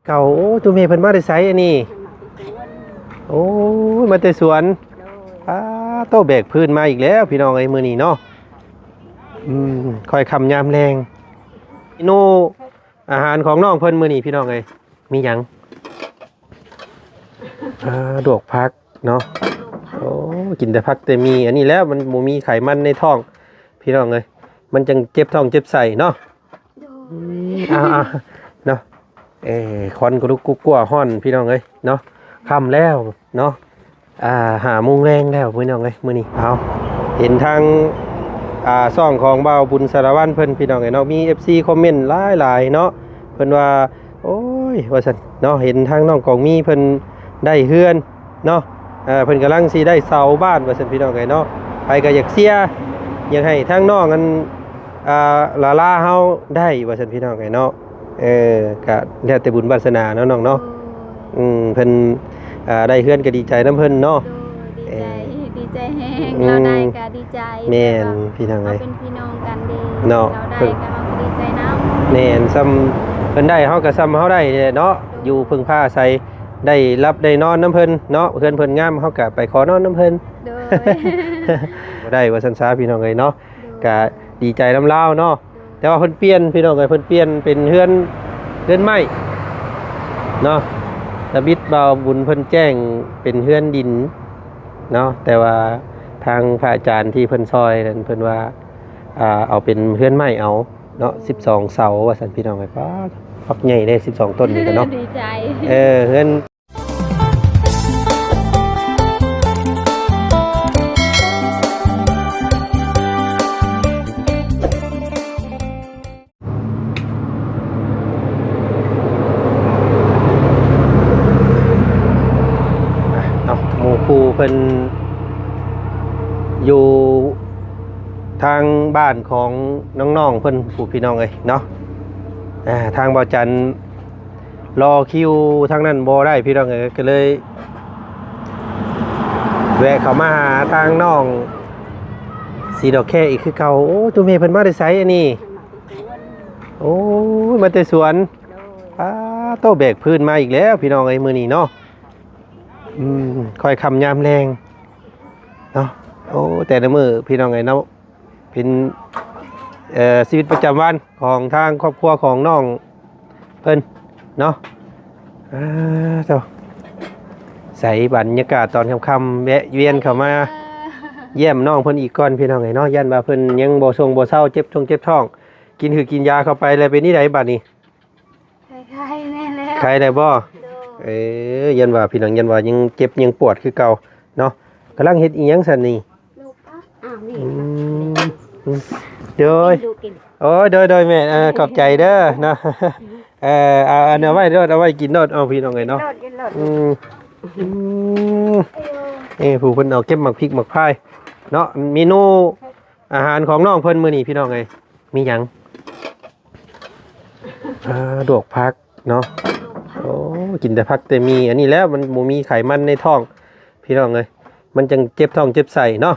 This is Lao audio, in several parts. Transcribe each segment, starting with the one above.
ເກົ່າ. ໂອ້ ໂຕແມ່ເພິ່ນມາແຕ່ໃສອັນນີ້? ໂອ້ຍ ມາແຕ່ສວນ. ໂດຍ. ອ້າ ໂຕແບກພື້ນມາອີກແລ້ວພີ່ນ້ອງເອີຍ ມື້ນີ້ເນາະ. ອືມ ຄ່ອຍຄ່ຳຍາມແລງ. ເມນູອາຫານຂອງນ້ອງເພິ່ນມື້ນີ້ພີ່ນ້ອງເອີຍ ມີຫຍັງ? ອ່າ ລວກຜັກເນາະ. ໂອ້ ກິນແຕ່ຜັກແຕ່ໝີ່ ອັນນີ້ແຫຼະ ມັນບໍ່ມີໄຂມັນໃນທ້ອງພີ່ນ້ອງເອີຍ ມັນຈັ່ງເຈັບທ້ອງເຈັບໄສ້ເນາະ. ໂດຍ. ອືມ ເອົາໆ ເນາະ ເອີ ຄວັນກໍລຸກກຸກກົວຮ້ອນພີ່ນ້ອງເອີຍເນາະ. ຄ່ຳແລ້ວເນາະ ອ່າ ຫ້າໂມງແລງແລ້ວພີ່ນ້ອງເອີຍ ມື້ນີ້. ເອົາ ເຫັນທາງ ອ່າ ຊ່ອງຂອງບ່າວບຸນສາລະວັນເພິ່ນພີ່ນ້ອງເອີຍເນາະ ມີເອັຟຊີຄອມເມັນຫຼາຍໆເນາະ ເພິ່ນວ່າ ໂອ້ຍ ວ່າຊັ້ນເນາະ ເຫັນທາງນ້ອງກອງມີເພິ່ນໄດ້ເຮືອນເນາະ ເອີ ເພິ່ນກຳລັງຊິໄດ້ເສົາບ້ານວ່າຊັ້ນພີ່ນ້ອງເອີຍເນາະ. ໃຜກໍຢາກເຊຍ ຢາກໃຫ້ທາງນ້ອງອັນ ອ່າ ຫຼາໆເຮົາໄດ້ວ່າຊັ້ນພີ່ນ້ອງເອີຍເນາະ. ເອີ ກະແລ້ວແຕ່ບຸນວາສະໜາເນາະນ້ອງເນາະ. ໂດຍ. ອືມ ເພິ່ນ ອ່າ ໄດ້ເຮືອນກໍດີໃຈນຳເພິ່ນເນາະ. ໂດຍ ດີໃຈ ເອີ ດີໃຈແຮງ. ອືມ ລາວໄດ້ກໍດີໃຈ. ແມ່ນ ແບບວ່າ ພີ່ນ້ອງເອີຍ ເຮົາເປັນພີ່ນ້ອງກັນເດ້ເນາະ. ລາວໄດ້ກໍເຮົາກໍດີໃຈນຳ. ແມ່ນ ສ່ຳເພິ່ນໄດ້ເຮົາກໍສ່ຳເຮົາໄດ້ແຫຼະເນາະ. ໂດຍ. ຢູ່ເພິ່ງພາອາໄສ ໄດ້ຫຼັບໄດ້ນອນນຳເພິ່ນເນາະ ເຮືອນເພິ່ນງາມ ເຮົາກໍໄປຂໍນອນນຳເພິ່ນ. ໂດຍ. ບໍ່ໄດ້ວ່າຊັ້ນຊາພີ່ນ້ອງເອີຍເນາະ. ໂດຍ. ກະດີໃຈນຳລາວເນາະ. ໂດຍ. ແຕ່ວ່າເພິ່ນປ່ຽນພີ່ນ້ອງເອີຍ ເພິ່ນປ່ຽນເປັນເຮືອນ ເຮືອນໄມ້ເນາະ. ລະບິດບ່າວບຸນເພິ່ນແຈ້ງເປັນເຮືອນດິນເນາະ ແຕ່ວ່າທາງພະອາຈານທີ່ເພິ່ນຊ່ອຍນັ້ນ ເພິ່ນວ່າ ອ່າ ເອົາເປັນເຮືອນໄມ້ເອົາເນາະ. ໂດຍ. ສິບສອງເສົາວ່າຊັ້ນພີ່ນ້ອງເອີຍ. ປ້າດ ບັກໃຫຍ່ເດ້ ສິບສອງຕົ້ນນີ້ກະເນາະ. ດີໃຈ. ເອີ ເຮືອນ ເນາະ ໝູ່ຄູ່ເພິ່ນຢູ່ທາງບ້ານຂອງນ້ອງໆເພິ່ນ ຜູ້ ພີ່ນ້ອງເອີຍເນາະ. ອ່າ ທາງບ່າວຈັນ ລໍຄິວທາງນັ້ນບໍ່ໄດ້ພີ່ນ້ອງເອີຍ ກໍເລີຍແວະເຂົ້າມາຫາທາງນ້ອງສີດອກແຄອີກຄືເກົ່າ. ໂອ້ ໂຕແມ່ເພິ່ນມາແຕ່ໃສອັນນີ້? ໂອ້ຍ ມາແຕ່ສວນ. ໂດຍ. ອ້າ ໂຕແບກພື້ນມາອີກແລ້ວພີ່ນ້ອງເອີຍ ມື້ນີ້ເນາະ. ອືມ ຄ່ອຍຄ່ຳຍາມແລງເນາະ. ໂອ້ ແຕ່ລະມື້ພີ່ນ້ອງເອີຍເນາະ ເປັນ ເອີ ຊີວິດປະຈຳວັນຂອງທາງຄອບຄົວຂອງນ້ອງເພິ່ນເນາະ. ອ່າ ໂທ້ ໃສບັນຍາກາດຕອນຄ່ຳໆ ແວະວຽນເຂົ້າມາ ເອີ ຢ້ຽມນ້ອງເພິ່ນອີກກ່ອນ ພີ່ນ້ອງເອີຍເນາະ. ຢ້ານວ່າເພິ່ນຍັງບໍ່ຊົງບໍ່ເຊົາ ເຈັບທ້ອງເຈັບທ້ອງ ກິນຄືກິນຢາເຂົ້າໄປແລ້ວ ເປັນນີ້ໃດບັດນີ້? ໄຄໆແນ່ແລ້ວ. ໄຄແລ້ວບໍ່? ໂດຍ. ເອີ ຢ້ານວ່າພີ່ນ້ອງ ຢ້ານວ່າຍັງເຈັບຍັງປວດຄືເກົ່າເນາະ. ກຳລັງເຮັດອີ່ຫຍັງຊັ້ນນີ້? ລູກ ອ້າວ ນີ້ ອືມ ອືມ ໂດຍ ລູກກິນ. ໂອ້ຍ ໂດຍ ໂດຍແມ່ ເອີ ຂອບໃຈເດີເນາະ. ເອີ ເອົາ ເອົາໄວ້ໂລດ ເອົາໄວ້ກິນໂລດ ເອົາ ພີ່ນ້ອງເອີຍເນາະ. ກິນໂລດ ກິນໂລດ. ອືມ ອືມ ເອີ ຜູ້ເພິ່ນເອົາເກັບໝາກພິກໝາກພາຍເນາະ. ເມນູອາຫານຂອງນ້ອງເພິ່ນມື້ນີ້ ພີ່ນ້ອງເອີຍ ມີຫຍັງ? ອ່າ ລວກຜັກເນາະ. ໂອ້ ກິນແຕ່ຜັກແຕ່ໝີ່ ອັນນີ້ແຫຼະ ມັນບໍ່ມີໄຂມັນໃນທ້ອງ ພີ່ນ້ອງເອີຍ ມັນຈັ່ງເຈັບທ້ອງເຈັບໄສ້ເນາະ.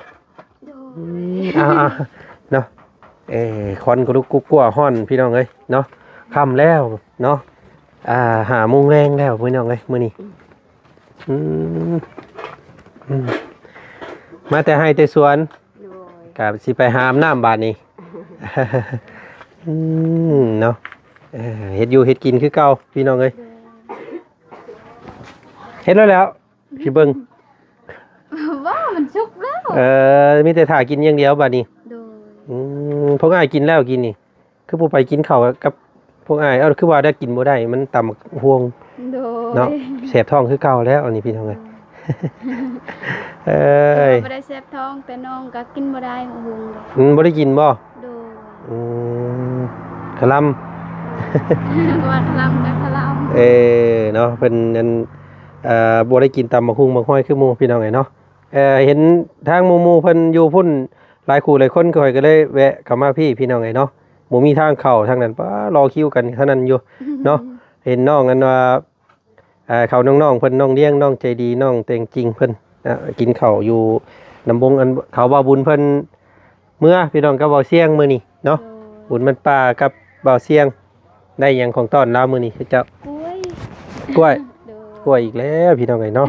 ໂດຍ. ອືມ ເອົາໆ ເນາະ ເອີ ຄວັນກໍລຸກກຸກກົວຮ້ອນ ພີ່ນ້ອງເອີຍເນາະ. ຄ່ຳແລ້ວເນາະ ອ່າ ຫ້າໂມງແລງແລ້ວ ພີ່ນ້ອງເອີຍ ມື້ນີ້. ອືມ ອືມ ມາແຕ່ໄຮ່ແຕ່ສວນ. ໂດຍ. ກະຊິໄປຫາອາບນ້ຳບາດນີ້. ອືມ ເນາະ ເອີ ເຮັດຢູ່ເຮັດກິນຄືເກົ່າ ພີ່ນ້ອງເອີຍ. ໂດຍ. ເຮັດແລ້ວແຫຼະ ຊິເບິ່ງ. ບໍ່ ມັນສຸກແລ້ວ. ເອີ ມີແຕ່ຖ້າກິນຢ່າງດຽວບາດນີ້. ໂດຍ. ອືມ ພວກອ້າຍກິນແລ້ວກິນນີ້. ຄືບໍ່ໄປກິນເຂົ້າກັບພວກອ້າຍ? ເອົ້າ ຄືວ່າໄດ້ກິນບໍ່ໄດ້ ມັນຕຳບັກຫຸ່ງ. ໂດຍ. ເນາະ ແສບທ້ອງຄືເກົ່າແລ້ວ ອັນນີ້ພີ່ນ້ອງເອີຍ. ເອີຍ ບໍ່ໄດ້ແສບທ້ອງ ແຕ່ນ້ອງກໍກິນບໍ່ໄດ້ບັກຫຸ່ງເດ້. ອືມ ບໍ່ໄດ້ກິນບໍ່? ໂດຍ. ອືມ ຄະລຳ ວ່າຄະລຳກໍຄະລຳ. ເອີ ເນາະ ເພິ່ນນັ້ນ ເອີ ບໍ່ໄດ້ກິນຕຳບັກຫຸ່ງບັກຫອຍຄືໝູ່ ພີ່ນ້ອງເອີຍເນາະ. ເອີ ເຫັນທາງໝູ່ໆເພິ່ນຢູ່ພຸ້ນຫຼາຍຄູ່ຫຼາຍຄົນ ຂ້ອຍກໍເລີຍແວະເຂົ້າມາພີ້ ພີ່ນ້ອງເອີຍເນາະ. ບໍ່ມີທາງເຂົ້າທາງນັ້ນ ປ້າ ລໍຄິວກັນເທົ່ານັ້ນຢູ່ເນາະ. ເຫັນນ້ອງອັນວ່າ ເອີ ເຂົານ້ອງໆເພິ່ນ ນ້ອງລ້ຽງ ນ້ອງໃຈດີ ນ້ອງແຕ່ງຈິງເພິ່ນ ນະ ກິນເຂົ້າຢູ່ນຳວົງ ອັນເຂົາເວົ້າບຸນເພິ່ນ ເມືອພີ່ນ້ອງກັບເບົາຊຽງມື້ນີ້ເນາະ. ໂດຍ. ບຸນມັນປ່າກັບເບົາຊຽງ ໄດ້ຫຍັງຂອງຕ້ອນລາວມື້ນີ້ເຈົ້າ? ກ້ວຍ. ກ້ວຍ ໂດຍ ກ້ວຍອີກແລ້ວພີ່ນ້ອງເອີຍເນາະ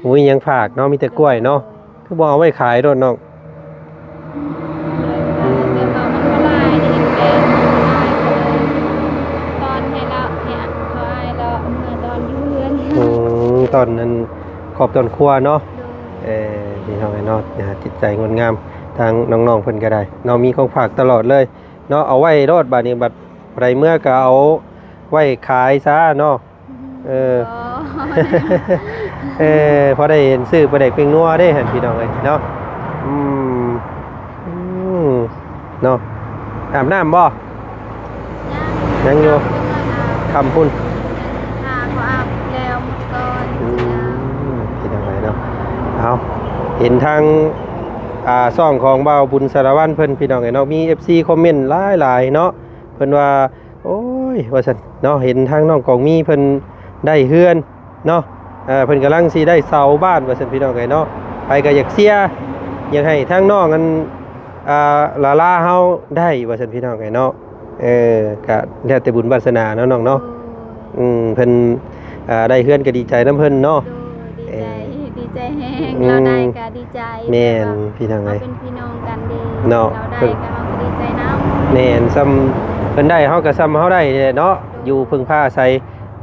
ບໍ່ມີຫຍັງຝາກເນາະ ມີແຕ່ກ້ວຍເນາະ ໂດຍ ຄືບໍ່ເອົາໄວ້ຂາຍໂລດນ້ອງ? ໂດຍ ແຕ່ວ່າມັນບໍ່ຫຼາຍເດ້ ເຫັນແບບຫຼາຍກໍເລີຍຕອນໃຫ້ລາວ ໃຫ້ເຂົາອ້າຍລາວເອົາເມືອຕອນຢູ່ເຮືອນ ອືມ ຕອນນັ້ນຄອບຕອນຄົວເນາະ ໂດຍ ເອີ ພີ່ນ້ອງເອີຍເນາະ ຈິດໃຈງົດງາມ ທາງນ້ອງໆເພິ່ນກໍໄດ້ເນາະ ມີຂອງຝາກຕະຫຼອດເລີຍເນາະ ເອົາໄວ້ໂລດ ບາດນີ້ບັດໃດເມືອກໍເອົາໄວ້ຂາຍຊະເນາະ ເອີ ເອີ ພໍໄດ້ເຫັນຊື້ປາແດກແປ້ງນົວເດ້ຫັ້ນ ພີ່ນ້ອງເອີຍເນາະ ອືມ ອືມ ເນາະ ອາບນ້ຳບໍ່? ຍັງ ຍັງຢູ່ ຄ່ຳພຸ້ນ ຖ້າບໍ່ອາບແລ້ວໝົດກ່ອນ ອືມ ຊິອາບ ພີ່ນ້ອງເອີຍເນາະ ເອົາ ເຫັນທາງ ອ່າ ຊ່ອງຂອງບ່າວບຸນສາລະວັນເພິ່ນ ພີ່ນ້ອງເອີຍເນາະ ມີເອັຟຊີຄອມເມັນຫຼາຍໆເນາະ ເພິ່ນວ່າ ໂອ້ຍ ວ່າຊັ້ນເນາະ ເຫັນທາງນ້ອງກອງມີເພິ່ນໄດ້ເຮືອນເນາະ ເອີ ເພິ່ນກຳລັງຊິໄດ້ເສົາບ້ານວ່າຊັ້ນ ພີ່ນ້ອງເອີຍເນາະ ໃຜກໍຢາກເຊຍ ຢາກໃຫ້ທາງນ້ອງອັນ ອ່າ ລາລາເຮົາໄດ້ວ່າຊັ້ນ ພີ່ນ້ອງເອີຍເນາະ ເອີ ກະແລ້ວແຕ່ບຸນວາສະໜາເນາະນ້ອງເນາະ ໂດຍ ອືມ ເພິ່ນ ອ່າ ໄດ້ເຮືອນກໍດີໃຈນຳເພິ່ນເນາະ ໂດຍ ດີໃຈ ເອີ ດີໃຈແຮງ ອືມ ລາວໄດ້ກໍດີໃຈ ແມ່ນ ແບບວ່າ ພີ່ນ້ອງເອີຍ ເຮົາເປັນພີ່ນ້ອງກັນເດ້ ເນາະ ລາວໄດ້ກໍເຮົາກໍດີໃຈນຳ ແມ່ນ ສ່ຳເພິ່ນໄດ້ເຮົາກໍສ່ຳເຮົາໄດ້ແຫຼະເນາະ ໂດຍ ຢູ່ເພິ່ງພາອາໄສ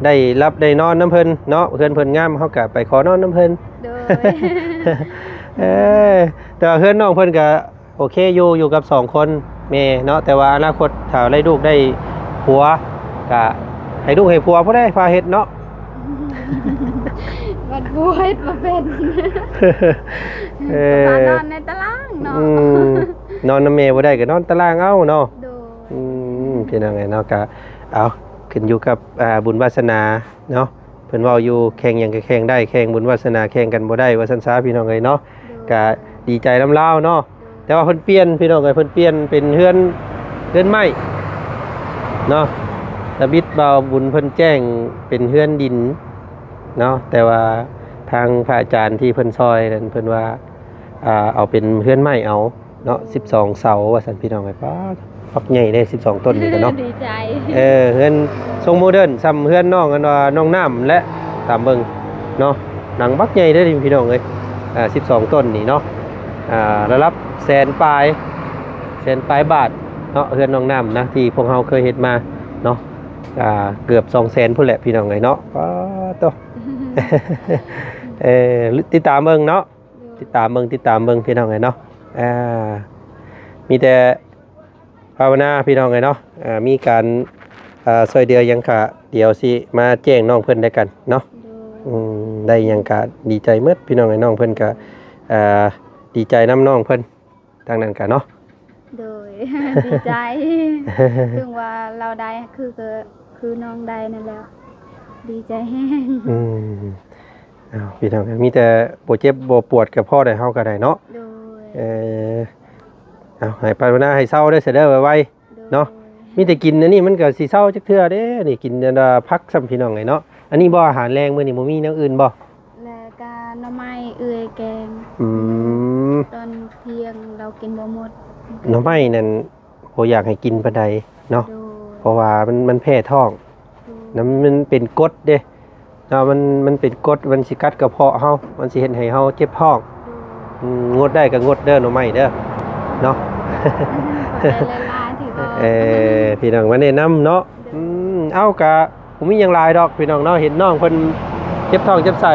ໄດ້ຫຼັບໄດ້ນອນນຳເພິ່ນເນາະ ເຮືອນເພິ່ນງາມ ເຮົາກໍໄປຂໍນອນນຳເພິ່ນ ໂດຍ ເອີ ແຕ່ວ່າເຮືອນນ້ອງເພິ່ນກໍ ໂອເຄຢູ່ ຢູ່ກັບສອງຄົນແມ່ເນາະ ແຕ່ວ່າອະນາຄົດຖ້າໄດ້ລູກໄດ້ຜົວ ກະໃຫ້ລູກໃຫ້ຜົວຜູ້ໃດພາເຮັດເນາະ ບັດຜົວເຮັດບໍ່ເປັນ ເອີ ກໍພານອນໃນຕາລາງເນາະ ອືມ ນອນນຳແມ່ບໍ່ໄດ້ກໍນອນຕາລາງເອົາເນາະ ໂດຍ ອືມ ພີ່ນ້ອງເອີຍເນາະ ກະເອົາ ຂຶ້ນຢູ່ກັບ ອ່າ ບຸນວາສະໜາເນາະ ເພິ່ນເວົ້າຢູ່ ແຂ່ງຫຍັງກໍແຂ່ງໄດ້ ແຂ່ງບຸນວາສະໜາແຂ່ງກັນບໍ່ໄດ້ ວ່າຊັ້ນຊະ ພີ່ນ້ອງເອີຍເນາະ ໂດຍ ກະດີໃຈນຳລາວເນາະ ໂດຍ ແຕ່ວ່າເພິ່ນປ່ຽນ ພີ່ນ້ອງເອີຍ ເພິ່ນປ່ຽນເປັນເຮືອນ ເຮືອນໄມ້ເນາະ ທຳອິດບ່າວບຸນເພິ່ນແຈ້ງເປັນເຮືອນດິນເນາະ ແຕ່ວ່າທາງພະອາຈານທີ່ເພິ່ນຊ່ອຍນັ້ນ ເພິ່ນວ່າ ອ່າ ເອົາເປັນເຮືອນໄມ້ເອົາ ເນາະ ສິບສອງເສົາວ່າຊັ້ນ ພີ່ນ້ອງເອີຍ ປ້າດ ບັກໃຫຍ່ເດ້ ສິບສອງຕົ້ນນີ້ກໍເນາະ ດີໃຈ ເອີ ເຮືອນຊົງໂມເດີນ ສ່ຳເຮືອນນ້ອງ ອັນວ່ານ້ອງນ້ຳແຫຼະ ຕາມເບິ່ງເນາະ ຫຼັງບັກໃຫຍ່ເດ້ ພີ່ນ້ອງເອີຍ ອ່າ ສິບສອງຕົ້ນນີ້ເນາະ ອ່າ ລະດັບແສນປາຍ ແສນປາຍບາດເນາະ ເຮືອນນ້ອງນ້ຳນະ ທີ່ພວກເຮົາເຄີຍເຮັດມາເນາະ ອ່າ ເກືອບສອງແສນພຸ້ນແຫຼະ ພີ່ນ້ອງເອີຍເນາະ ປ້າດໂທ້ ເອີ ຕິດຕາມເບິ່ງເນາະ ຕິດຕາມເບິ່ງ ຕິດຕາມເບິ່ງ ພີ່ນ້ອງເອີຍເນາະ ອ່າ ມີແຕ່ພາວະນາ ພີ່ນ້ອງເອີຍເນາະ ອ່າ ມີການ ອ່າ ຊ່ວຍເຫຼືອຫຍັງກະ ດຽວຊິມາແຈ້ງນ້ອງເພິ່ນໃຫ້ກັນເນາະ ໂດຍ ອືມ ໄດ້ຫຍັງກະດີໃຈໝົດ ພີ່ນ້ອງເອີຍ ນ້ອງເພິ່ນກະ ອ່າ ດີໃຈນຳນ້ອງເພິ່ນ ທາງນັ້ນກະເນາະ ໂດຍ ດີໃຈ ເຖິງວ່າລາວໄດ້ ຄື ຄື ຄືນ້ອງໄດ້ນັ້ນແຫຼະ ດີໃຈແຮງ ອືມ ເອົາ ພີ່ນ້ອງ ມີແຕ່ບໍ່ເຈັບບໍ່ປວດກໍພໍໄດ້ ເຮົາກໍໄດ້ເນາະ ໂດຍ ເອີ ເອົາ ໃຫ້ພາວະນາໃຫ້ເຊົາເດີ ເຊີເດີ ໄວໆ ໂດຍ ເນາະ ມີແຕ່ກິນອັນນີ້ມັນກໍຊິເຊົາຈັກເທື່ອເດ້ ນີ້ກິນອັນວ່າຜັກຊ້ຳ ພີ່ນ້ອງເອີຍເນາະ ອັນນີ້ບໍ່ ອາຫານແລງມື້ນີ້ບໍ່ມີແນວອື່ນບໍ່? ແລ້ວກະໜໍ່ໄມ້ເອື້ອຍແກງ ອືມ ຕອນທ່ຽງລາວກິນບໍ່ໝົດ ໜໍ່ໄມ້ນັ້ນ ບໍ່ຢາກໃຫ້ກິນປານໃດເນາະ ໂດຍ ເພາະວ່າມັນ ມັນແພ້ທ້ອງ ໂດຍ ນຳ ມັນເປັນກົດເດ້ເນາະ ມັນ ມັນເປັນກົດ ມັນຊິກັດກະເພາະເຮົາ ມັນຊິເຮັດໃຫ້ເຮົາເຈັບທ້ອງ ໂດຍ ອືມ ງົດໄດ້ກໍງົດເດີ ໜໍ່ໄມ້ເດີເນາະ ຂອບໃຈຫຼາຍໆທີ່ບອກ ເອີ ພີ່ນ້ອງມາແນະນຳເນາະ ໂດຍ ອືມ ເອົາ ກະບໍ່ມີຫຍັງຫຼາຍດອກ ພີ່ນ້ອງເນາະ ເຫັນນ້ອງເພິ່ນເຈັບທ້ອງເຈັບໄສ້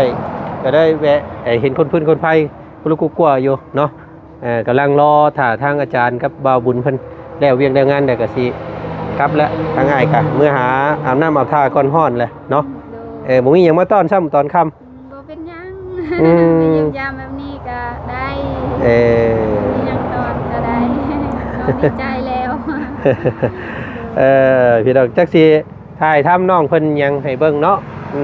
ກໍໄດ້ແວະ ເອີ ເຫັນຄົນພື້ນຄົນໄພ ກຸລຸກຸກົວຢູ່ເນາະ ເອີ ກຳລັງລໍຖ້າທາງອາຈານກັບບ່າວບຸນເພິ່ນແລ້ວວຽກແລ້ວງານແລ້ວກໍຊິກັບແລ້ວ ທາງອ້າຍກໍເມືອຫາອາບນ້ຳອາບທ່າກ່ອນ ຮ້ອນແຫຼະເນາະ ໂດຍ ເອີ ບໍ່ມີຫຍັງມາຕ້ອນຊ້ຳຕອນຄ່ຳ ບໍ່ເປັນຫຍັງ ອືມ ມາຢ້ຽມຢາມແບບນີ້ກໍໄດ້ ເອີ ບໍ່ມີຫຍັງຕ້ອນກໍໄດ້ ນ້ອງດີໃຈແລ້ວ ເອີ ພີ່ນ້ອງ ຈັກຊິຖ່າຍທຳນ້ອງເພິ່ນຫຍັງໃຫ້ເບິ່ງເນາະ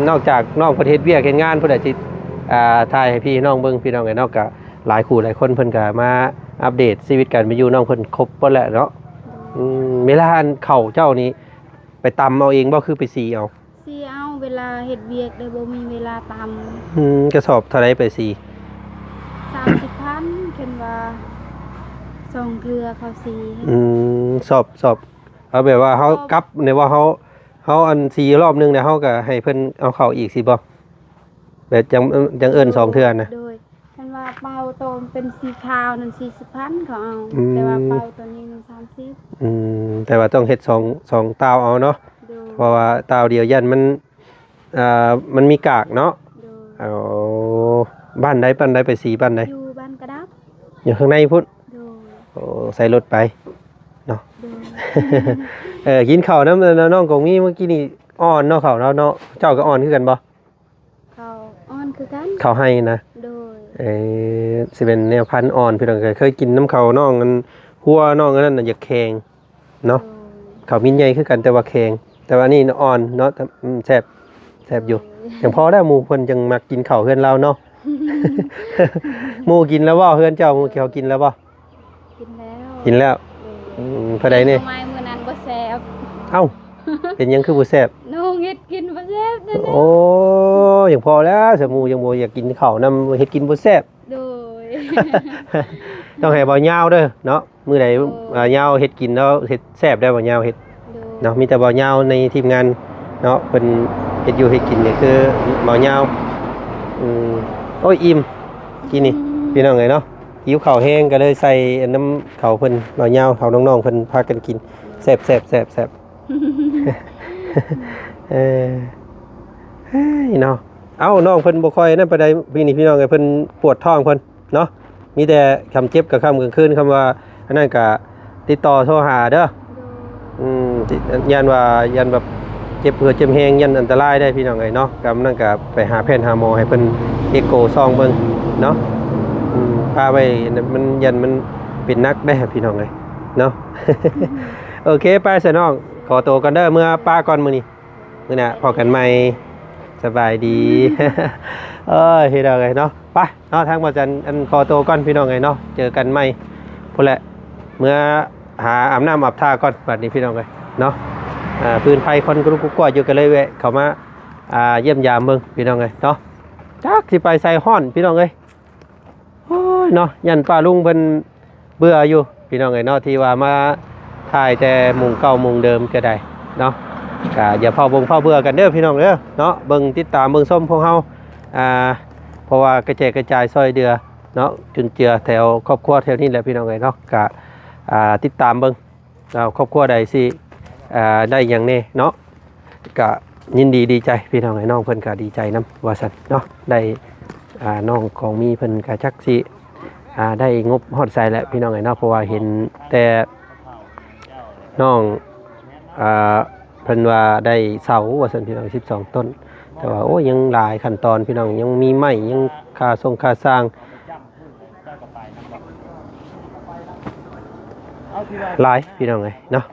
ນອກຈາກນ້ອງເພິ່ນເຮັດວຽກເຮັດງານ ເພິ່ນອາດຊິ ອ່າ ຖ່າຍໃຫ້ພີ່ນ້ອງເບິ່ງ ພີ່ນ້ອງເອີຍເນາະ ກໍ ຫຼາຍຄູ່ຫຼາຍຄົນເພິ່ນກໍມາອັບເດດຊີວິດການເປັນຢູ່ນ້ອງເພິ່ນຄົບເບິດແລ້ວເນາະ ອືມ ເວລາອັນເຂົ້າເຈົ້ານີ້ໄປຕຳເອົາເອງບໍ່ ຄືໄປສີເອົາ? ສີເອົາ ເວລາເຮັດວຽກເດ້ ບໍ່ມີເວລາຕຳ ອືມ ກະສອບເທົ່າໃດໄປສີ? ສາມສິບພັນ ຄັນວ່າສອງເທື່ອເຂົາສີ ອືມ ສອບ ສອບ ເອົາແບບວ່າເຮົາກັບ ເຮົາ ເຮົາອັນສີຮອບໜຶ່ງແລ້ວ ເຮົາກໍໃຫ້ເພິ່ນເອົາເຂົ້າອີກຊີ້ບໍ່? ແບບຈັ່ງ ຈັ່ງເອີ້ນສອງເທື່ອນະ. ໂດຍ ຄັນວ່າເປົ່າໂຕເປັນສີຂາວນັ້ນ ສີ່ສິບພັນເຂົາເອົາ. ອືມ ແຕ່ວ່າເປົ່າໂຕນີ້ມັນສາມສິບ. ອືມ ແຕ່ວ່າຕ້ອງເຮັດສອງ ສອງຕ່າວເອົາເນາະ. ໂດຍ ເພາະວ່າຕ່າວດຽວຢ້ານມັນ ອ່າ ມັນມີກາກເນາະ. ໂດຍ ໂອ້ ບ້ານໃດ ບ້ານໃດ ໄປສີບ້ານໃດ? ຢູ່ບ້ານກະດັບ ຢູ່ຂ້າງໃນພຸ້ນ. ໂດຍ ໂອ້ ໃສ່ລົດໄປເນາະ. ໂດຍ ເອີ ກິນເຂົ້ານຳນ້ອງກອງມີ ມື້ກີ້ນີ້ອ່ອນເນາະ ເຂົ້າເນາະ. ເຈົ້າກໍອ່ອນຄືກັນບໍ່? ເຂົ້າອ່ອນຄືກັນ ເຂົ້າໄຮ່ນະ. ໂດຍ ເອີ ຊິເປັນແນວພັນອ່ອນ ພີ່ນ້ອງເອີຍ. ເຄີຍກິນນຳເຂົ້ານ້ອງອັນ ຫົວນ້ອງອັນນັ້ນນະ ຢາກແຂງເນາະ. ໂດຍ ເຂົ້າມິນໃຫຍ່ຄືກັນ ແຕ່ວ່າແຂງ ແຕ່ວ່າອັນນີ້ອ່ອນເນາະ. ອືມ ແຊບ ແຊບຢູ່. ໂດຍ ຈັ່ງພໍແລ້ວ ໝູ່ເພິ່ນຈັ່ງມັກກິນເຂົ້າເຮືອນລາວເນາະ. ໝູ່ກິນແລ້ວບໍ່ ເຮືອນເຈົ້າ? ໝູ່ເຂົາກິນແລ້ວບໍ່? ກິນແລ້ວ ກິນແລ້ວ. ໂດຍ ອືມ ເທົ່າໃດນີ້? ແກງໜໍ່ໄມ້ມື້ນັ້ນບໍ່ແຊບ. ເອົ້າ ເປັນຫຍັງຄືບໍ່ແຊບ? ນ້ອງເຮັດກິນບໍ່ແຊບນັ້ນແຫຼະ. ໂອ້ ຍັງພໍແລ້ວ ສະໝູ່ຍັງບໍ່ຢາກກິນເຂົ້ານຳ ເຮັດກິນບໍ່ແຊບ. ໂດຍ ຕ້ອງໃຫ້ບ່າວຍາວເດີເນາະ. ມື້ໃດ ໂດຍ ບ່າວຍາວເຮັດກິນແລ້ວເຮັດແຊບໄດ໋ ບ່າວຍາວເຮັດ. ໂດຍ ເນາະ ມີແຕ່ບ່າວຍາວໃນທີມງານເນາະ ເພິ່ນເຮັດຢູ່ເຮັດກິນນີ້ຄືບ່າວຍາວ. ອືມ ໂອ້ຍ ອີ່ມ ກິນນີ້ ອືມ ພີ່ນ້ອງເອີຍເນາະ. ຫິວເຂົ້າແຮງກໍເລີຍໃສ່ອັນນຳເຂົ້າເພິ່ນ ບ່າວຍາວເຂົາ ນ້ອງໆເພິ່ນພາກັນກິນ. ແຊບໆໆໆ ເອີ ເອີຍເນາະ. ເອົ້າ ນ້ອງເພິ່ນບໍ່ຄ່ອຍນັ້ນປານໃດ ປີນີ້ ພີ່ນ້ອງເອີຍ ເພິ່ນປວດທ້ອງເພິ່ນເນາະ. ມີແຕ່ຄຳເຈັບກາງຄ່ຳກາງຄືນ ຄຳວ່າອັນນັ້ນກະຕິດຕໍ່ໂທຫາເດີ. ໂດຍ ອືມ ຢ້ານວ່າ ຢ້ານແບບເຈັບເຫື່ອເຈັບແຮງ ຢ້ານອັນຕະລາຍໄດ໋ ພີ່ນ້ອງເອີຍເນາະ. ກຳນັ້ນກະໄປຫາແພດຫາໝໍໃຫ້ເພິ່ນເອກໂກຊອງເບິ່ງເນາະ. ອືມ ປະໄວ້ ມັນ ຢ້ານມັນເປັນໜັກໄດ໋ ພີ່ນ້ອງເອີຍເນາະ. ໂອເຄ ໄປຊະນ້ອງ ຂໍໂຕກ່ອນເດີ ເມືອປະກ່ອນມື້ນີ້. ມື້ໜ້າພໍ້ກັນໃໝ່. ສະບາຍດີ. ເອີຍ ພີ່ນ້ອງເອີຍເນາະ. ໄປເນາະ ທາງບ່າວຈັນ ອັນ ຂໍໂຕກ່ອນ ພີ່ນ້ອງເອີຍເນາະ. ເຈີກັນໃໝ່ພຸ້ນແຫຼະ ເມືອຫາອາບນ້ຳອາບທ່າກ່ອນ ບັດນີ້ ພີ່ນ້ອງເອີຍເນາະ. ອ່າ ຟືນໄຟຄວັນກະລຸກກຸກກວາດຢູ່ ກໍເລີຍແວະເຂົ້າມາ ອ່າ ຢ້ຽມຢາມເບິ່ງ ພີ່ນ້ອງເອີຍເນາະ. ຈັກຊິໄປໃສ ຮ້ອນ ພີ່ນ້ອງເອີຍ. ໂອ້ຍເນາະ ຢ້ານປ້າລຸງເພິ່ນເບື່ອຢູ່ ພີ່ນ້ອງເອີຍເນາະ ທີ່ວ່າມາຖ່າຍແຕ່ມຸມເກົ່າມຸມເດີມກໍໄດ້ເນາະ. ກະຢ່າຟ້າວບົງຟ້າວເບື່ອກັນເດີ ພີ່ນ້ອງເດີເນາະ. ເບິ່ງ ຕິດຕາມເບິ່ງຊົມພວກເຮົາ ອ່າ ເພາະວ່າກະແຈກກະຈາຍຊ່ອຍເຫຼືອເນາະ ຈຸນເຈືອແຖວຄອບຄົວແຖວນີ້ແຫຼະ ພີ່ນ້ອງເອີຍເນາະ. ກະ ອ່າ ຕິດຕາມເບິ່ງ ເອົາ ຄອບຄົວໃດຊິ ອ່າ ໄດ້ຫຍັງແດ່ເນາະ ກະຍິນດີດີໃຈ ພີ່ນ້ອງເອີຍ. ນ້ອງເພິ່ນກະດີໃຈນຳວ່າຊັ້ນເນາະ ໄດ້ ອ່າ ນ້ອງຂອງມີເພິ່ນກະຈັກຊິ ອ່າ ໄດ້ງົບຮອດໃສແຫຼະ ພີ່ນ້ອງເອີຍເນາະ. ເພາະວ່າເຫັນແຕ່ນ້ອງ ອ່າ ເພິ່ນວ່າໄດ້ເສົາວ່າຊັ້ນ ພີ່ນ້ອງ ສິບສອງຕົ້ນ. ແຕ່ວ່າ ໂອ້ຍ ຍັງຫຼາຍຂັ້ນຕອນ ພີ່ນ້ອງ ຍັງມີໄມ້ ຍັງຄ່າຊົງຄ່າຊ່າງ ຫຼາຍ ພີ່ນ້ອງເອີຍເນາະ.